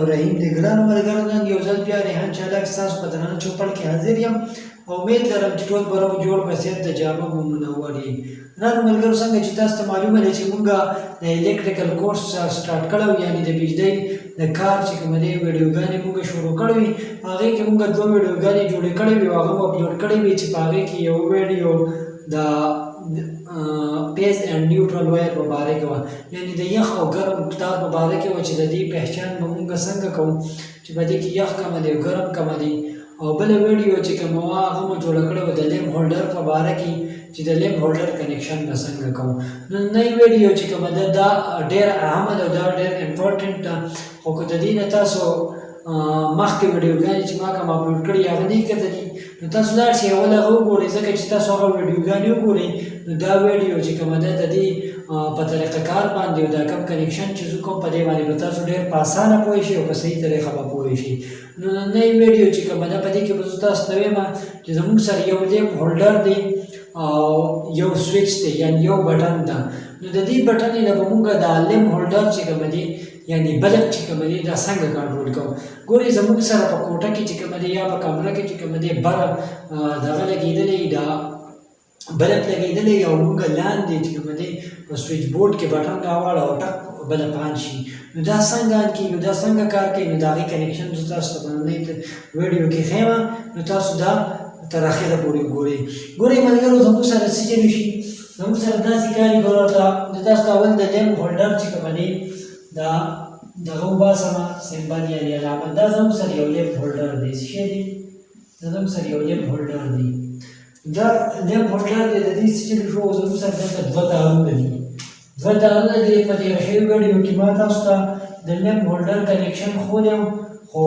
الرحیم. د ګرانو ملګرو، نن یو ځل بیا ریحان چالاک ستاسو په درانه چوپړ کې حاضر یم او امید لرم چې ټول به روغ جوړ په صحت د جامو مو منور یئ. ګرانو ملګرو، څنګه چې تاسو ته معلومه ده چې مونږ د الیکټریکل کورس سټارټ کړو، یعنی د بجلی د کار چې کومه دی ویډیوګانې مونږ شروع کړې وي. هغې کې مونږ دوه ویډیوګانې جوړې کړې وي او هغه مو اپلوډ کړې وي، چې په هغې کې یو ویډیو د پیز اینډ نیوټرل وایر په باره کې وه، یعنی د یخ او ګرم تار په باره کې وه، چې د دې پهچان به مونږ څنګه کوو چې په دې کې یخ کومه دی او ګرم کومه دی. او بله ویډیو چې کومه وه، هغه مو جوړه کړې وه د لیمپ هولډر په باره کې، چې د لیمپ هولډر کنیکشن به څنګه کوو. نو نۍ ویډیو چې کومه ده، دا ډېره اهمه ده او دا ډېر امپورټنټ ده، خو که د دې نه تاسو مخکې ویډیوګانې چې ما کوم اپلوډ کړي هغه نه کتلي، نو تاسو لاړ شئ اول هغه وګورئ، ځکه چې تاسو هغه ویډیوګانې وګورئ نو دا ویډیو چې کومه ده، د دې په طریقه کار باندې او دا کوم کنیکشن چې زه کوم، په دې باندې به تاسو ډېر په اسانه پوه شئ او په صحیح طریقه به پوه شئ. نو نننۍ ویډیو چې کومه ده، په دې کې به زه تاسو ته وایم چې زموږ سره یو لیمپ هولډر دی او یو سویچ دی، یعنی یو بټن ده. نو د دې بټن نه به مونږ دا لیمپ هولډر چې کومه دی، یعنی بلب چې کومه دی، دا څنګه کنټرول کوو. ګورئ، زموږ سره په کوټه کې چې کومه دی یا په کمره کې چې کومه دی، بره دغه لګېدلی، دا بلب لګېدلی، او موږ لاندې چې کومه دی په سویچ بورډ کې بټن راواړه او ټک بلب آن شي. نو دا څنګه آن کېږي، دا څنګه کار کوي؟ نو د هغې کنیکشن زه تاسو ته په ننۍ ویډیو کې ښیم، نو تاسو دا تر اخره پورې وګورئ. ګورئ ملګرو، زموږ سره څه چلو شي؟ زموږ سره داسې کار ګوره ته زه تاسو ته اول د لیمپ هولډر چې کومه دی دا دغه وباسم، سمبل یعنی علامه. دا زموږ سره یو لیمپ هولډر دی. څه شی دی؟ دا زموږ سره یو لیمپ هولډر دی. دا لیمپ هولډر دی، د دې څه چلو شو؟ زموږ سره دلته دوه تارونه دي، دوه تارونه دي. په تېره شوې ویډیو کې ما تاسو ته د لیمپ هولډر کنیکشن ښولی، خو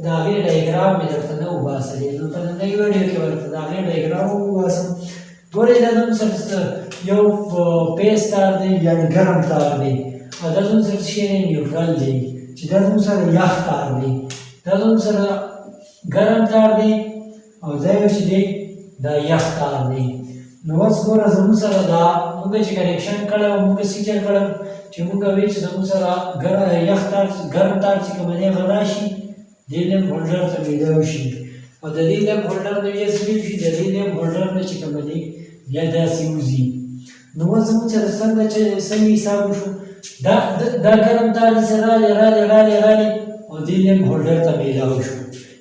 د هغې ډایګرام مې درته نه وباسلی، نو په ننۍ ویډیو کې به درته د هغې ډایګرام وباسم. ګورئ، دا زموږ سره یو پیس تار دی، یعنی ګرم تار دی، او دا زموږ سره څه شی دی؟ نیوټرل دی، چې دا زموږ سره یخ تار دی. دا زموږ سره ګرم تار دی او دا یو چې دی دا یخ تار دی. نو اوس ګوره، زموږ سره دا موږ چې کنیکشن کړی و، موږ څه چل کړی چې موږ وی چې زموږ سره ګرم یخ تار، ګرم تار چې کوم دی، هغه راشي دې لیمپ هولډر ته میلاو شي، او د دې لیمپ هولډر نه بیا څه شي؟ د دې لیمپ هولډر نه چې کوم دی بیا داسې وځي. نو اوس زموږ سره څنګه چې څنګه حساب وشو؟ دا ګرم تار داسې رالی رالی رالی رالی او دې لیمپ هولډر ته میلاو شو.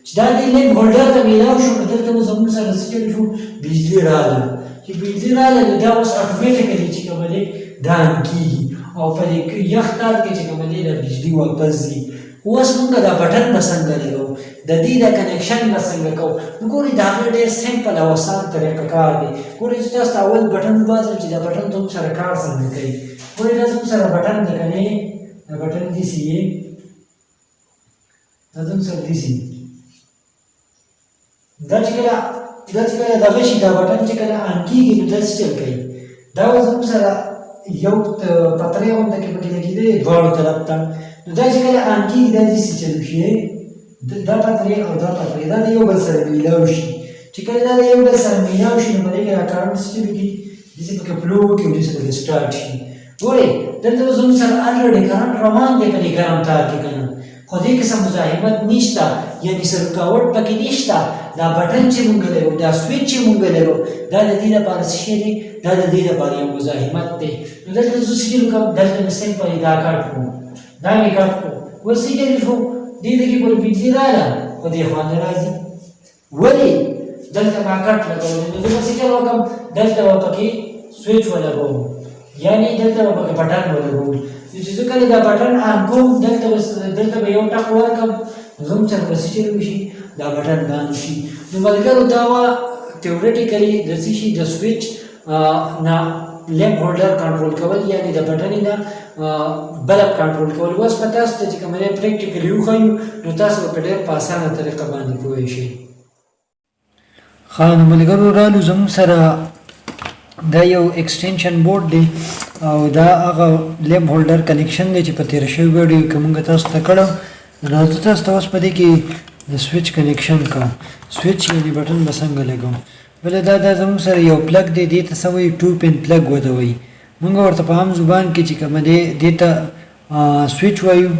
چې دا دې لیمپ هولډر ته میلاو شو، نو دلته اوس زموږ سره څه چل شو؟ بجلي راغله. چې بجلي راغله، نو دا اوس اټومیټیکلي چې کومه دی دا آن کېږي او په دې یخ تار کې چې کومه دی دا بجلي واپس ځي. اوس مونږ دا بټن به څنګه لګوو؟ د دې دا کنیکشن به څنګه کوو؟ نو ګورئ، د هغې ډېر سمپل او اسان طریقه کار دی. ګورئ، چې تاسو ته اول بټن وباسم چې دا بټن زموږ سره کار څنګه کوي. ګورئ، دا زموږ سره بټن دی که نه؟ دا بټن داسې یې، دا زموږ سره داسې. دا چې کله دغه شي، دا بټن چې کله آن کېږي، نو دا څه چل کوي؟ دا اوس زموږ سره یو پترې غونډه کې پکې لګېدلې دواړو طرف ته. نو دا چې کله آن کېږي، دا داسې چل شي، دا پترې او دا پترې دا د یو بل سره میلاو شي. چې کله دا د یو بل سره میلاو شي، نو په دې کې دا کرنټ څه چل کېږي؟ داسې پکې فلو وکړي او داسې پکې سټارټ شي. ګورئ، دلته اوس زموږ سره الریډي کرنټ روان دی په دې ګرم تار کې که نه؟ خو دې کې څه مزاحمت نشته، یعنی څه رکاوټ پکې نشته. دا بټن چې مونږ لرو، دا سویچ چې مونږ لرو، دا د دې لپاره څه شی دی؟ دا د دې لپاره یو مزاحمت دی. نو دلته زه څه وکړم؟ دلته مې سمپل دا کټ کړو، دا مې کټ کړو. اوس څه چل شو؟ دې ته کې پورې بجلي راغله، خو دې خوا نه راځي. ولې؟ دلته ما کټ لګولی. نو زه به څه چل وکړم؟ دلته به پکې سویچ ولګوم، یعنی دلته به پکې بټن ولګوم. نو چې زه کله دا بټن آن کوم، دلته به یو ټک ورکړم، نو زموږ سره به څه چل وشي؟ دا بټن باندې شي. نو ملګرو، دا وه تیوریټیکلي د څه شي، د سویچ نه لیمپ هولډر کنټرول کول، یعنی د بټنې نه بلب کنټرول کول. اوس به تاسو ته چې کوم دی پریکټیکلي وښیو، نو تاسو به په ډېر په اسانه طریقه باندې پوه شئ. ښه، نو ملګرو، رالو. زموږ سره دا یو ایکسټنشن بورډ دی او دا هغه لیمپ هولډر کنیکشن دی چې په تېره شوې ویډیو کې مونږ تاسو ته کړو. نو زه تاسو ته اوس په دې کې د سویچ کنیکشن کوم، سویچ یعنی بټن به څنګه لګوم. بله دا زموږ سره یو پلګ دی. دې ته څه وایي؟ ټو پین پلګ ورته وایي. مونږ ورته په عام زبان کې چې کومه دی، دې ته سویچ وایو.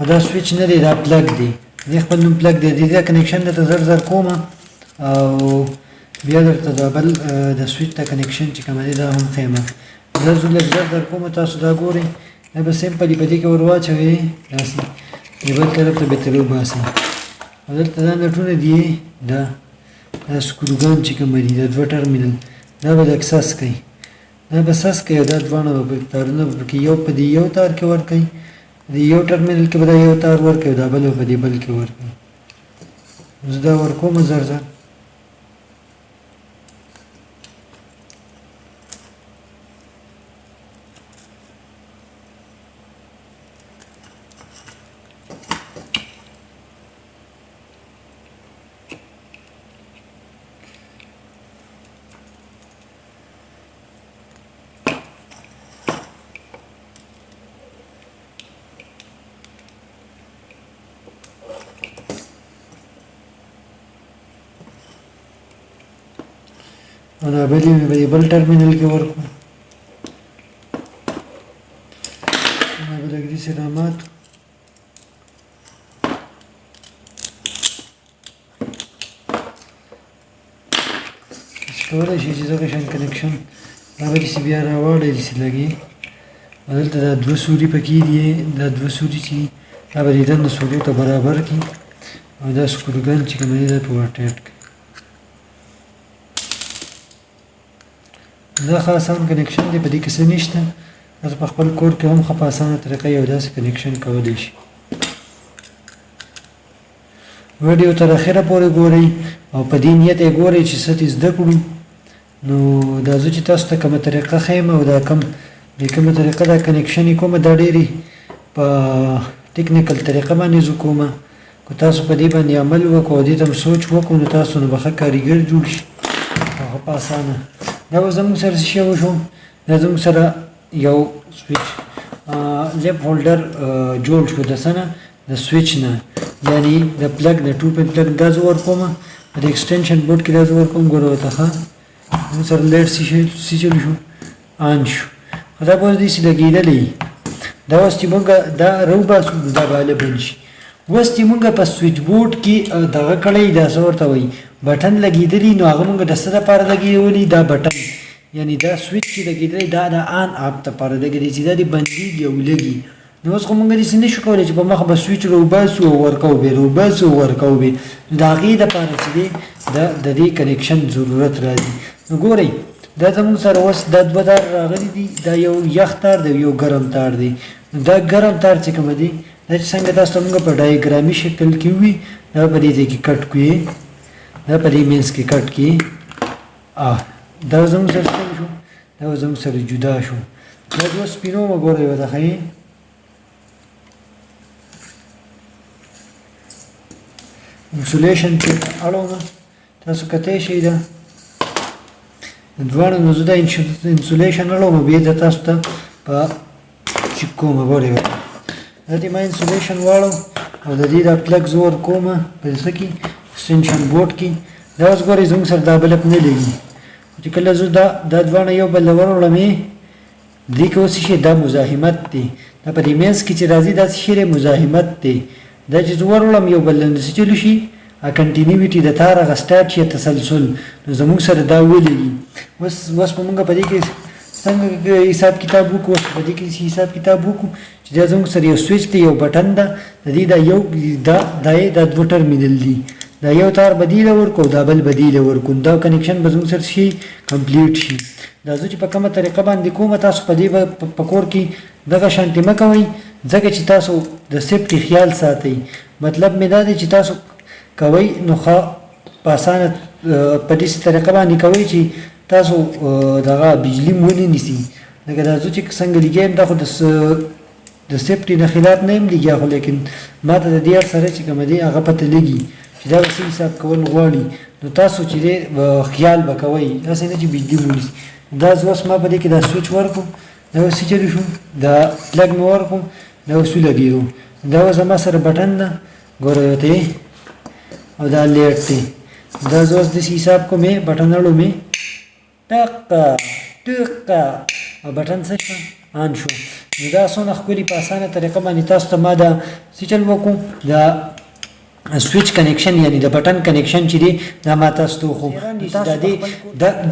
خو دا سویچ نه دی، دا پلګ دی، دې خپل نوم پلګ دی. دې دا کنیکشن درته زر زر کوم او بیا درته دا بل د سویچ ته کنیکشن چې کوم دی دا هم ښیم. زه زه لږ زر زر کوم، تاسو دا ګورئ. دا به سمپلي په دې کې ور واچوئ داسې، دې بل طرف ته به ترې وباسئ. او دلته دا نټونه دي، دا دا سکروګان چې کوم دي، دا دوه ټرمینل، دا به لږ سس کوي، دا به سس کوي. او دا دواړه به تارونه به پکې یو په دې یو تار کې ورکوي، دې یو ټرمینل کې به دا یو تار ورکوي، دا بل به په دې بل کې ورکوي. زه دا ورکوم زر زر. او دا بل مې په دې بل ټرمینل کې ورکړو. دا به لږ داسې رامات. کولی شئ چې دغه شان کنکشن دا به داسې بیا راواړئ، داسې لګي. او دلته دا دوه سوري پکې دي، دا دوه سوري چې دا به دې دننه سورو ته برابر کړي، او دا سکروګان چې کوم دی دا په ورټیټ کړي. دا ښه اسان کنکشن دی، په دې کې څه نشته. تاسو په خپل کور کې هم ښه په اسانه طریقه یو داسې کنکشن کولی شئ. ویډیو تر اخره پورې ګورئ او په دې نیت یې ګورئ چې څه ترې زده کړو. نو دا زه چې تاسو ته کومه طریقه ښیم او دا کوم د کومه طریقه دا کنکشن یې کومه، دا ډېرې په ټیکنیکل طریقه باندې زه کومه. که تاسو په دې باندې عمل وکړو او دې ته هم سوچ وکړو نو تاسو نو به ښه کاریګر جوړ شي او ښه په اسانه. دا اوس زموږ سره څه شی وشو؟ دا زموږ سره یو سویچ لیپ هولډر جوړ شو د څه نه؟ د سویچ نه، یعنی د پلګ نه، 2 پین پلګ. دا زه ورکوم په دې اکسټنشن بورډ کې، دا زه ورکوم. ګوره ورته ښه زموږ سره لایټ څه چل شو؟ آن شو. خو دا به اوس داسې لګېدلی. دا اوس چې موږ دا راوباسو نو دا به هله بند شي. اوس چې موږ په سویچ بورډ کې دغه کړی، دا څه ورته وایي، بټن لګېدلی، نو هغه موږ د څه دپاره لګېدلی؟ دا بټن یعنی دا سویچ چې لګېدلی دا د آن اپ دپاره لګېدلی چې دا دې بندېږي او لګي. نو اوس خو موږ داسې نه شو کولی چې په مخ به سویچ راوباسو او ورکوو به، راوباسو او ورکوو به. نو د هغې دپاره چې دی د دې کنکشن ضرورت راځي. نو ګورئ دا زموږ سره اوس دا دوه تار راغلي دي، دا یو یخ تار دی او یو ګرم تار دی. نو دا ګرم تار چې کوم دی، دا چې څنګه تاسو ته موږ په ډایګرامي شکل کې وي، دا په دې ځای کې کټ کړي، دا په دې منځ کې کټ کړي. دا زموږ سره څه شو؟ دا زموږ سره جدا شو. دا دوه سپینو مه ګورئ ورته ښه انسولیشن چې اړوم تاسو کتی شئ دا دواړو. نو زه دا انسولیشن اړوم، بیا دا تاسو ته په چې کومه ګورئ ورته. دا دې ما انسولیشن واړو او د دې دا پلګ زه ورکوم په څه کې؟ اکسټنشن بورډ کې. دا اوس ګورئ زموږ سره دا بلب نه لګي، خو چې کله زه دا دا دواړه یو بل له وروړم دې کې اوس څه شی؟ دا مزاحمت دی. دا په دې منځ کې چې راځي دا څه شی دی؟ مزاحمت دی. دا چې زه وروړم یو بل له نو څه چلو شي؟ کنټینیویټي د تار هغه سټارټ شي، تسلسل. نو زموږ سره دا ولګي. اوس اوس په موږ په دې کې څنګه حساب کتاب وکړو؟ اوس په دې کې حساب کتاب وکړو چې دا زموږ سره یو سویچ دی، یو بټن ده، د دې دا یو دا دا دا دوه ټرمینل دي. دا یو تار به دې له ورکړو، دا بل به دې له ورکړو، دا کنکشن به زموږ سره شي کمپلیټ شي. دا زه چې په کومه طریقه باندې کوم، تاسو په دې به په کور کې دغه شانتې مه کوئ، ځکه چې تاسو د سیفټي خیال ساتئ. مطلب مې دا دی چې تاسو کوئ نو ښه په اسانه په داسې طریقه باندې کوئ چې تاسو دغه بجلی مو ونه نیسي. لکه دا زه چې څنګه لګیا یم، دا خو د سیفټي نه خلاف نه یم لګیا، خو لیکن ما ته د دې هر سره چې کومه دی هغه پته لګي چې دا به څه حساب کول غواړي. نو تاسو چې دی خیال به کوئ، داسې نه چې بجلی مو نیسي. دا زه اوس ما په دې کې دا سویچ ورکړو، دا اوس څه چلو شو؟ دا پلګ مې ورکړو، دا اوس ولګېدو. دا اوس زما سره بټن ده، ګوره ورته، او دا لیټ دی. دا زه اوس داسې حساب کوم، بټن اړوم، ټک ټک، او بټن څه شو؟ آن شو. نو دا څونه ښکلي په اسانه طریقه باندې تاسو ته ما دا څه چل وکړو، دا سویچ کنیکشن یعنی د بټن کنیکشن چې دی دا ما تاسو ته وښو. دا دی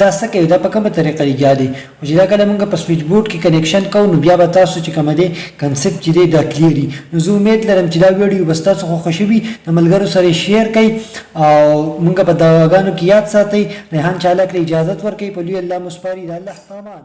دا څه کوي، دا په کومه طریقه لګیا دی، خو چې دا کله موږ په سویچ بورډ کې کنیکشن کوو نو بیا به تاسو چې کومه دی کنسپټ چې دی دا کلیر وي. نو زه امید لرم چې دا ویډیو به ستاسو خوښه شوي، د ملګرو سره شیر کړئ او موږ په دعاګانو کې یاد ساتئ. ریحان چالاک له اجازت ورکوي، په لوی الله مو سپاري، د الله په امان.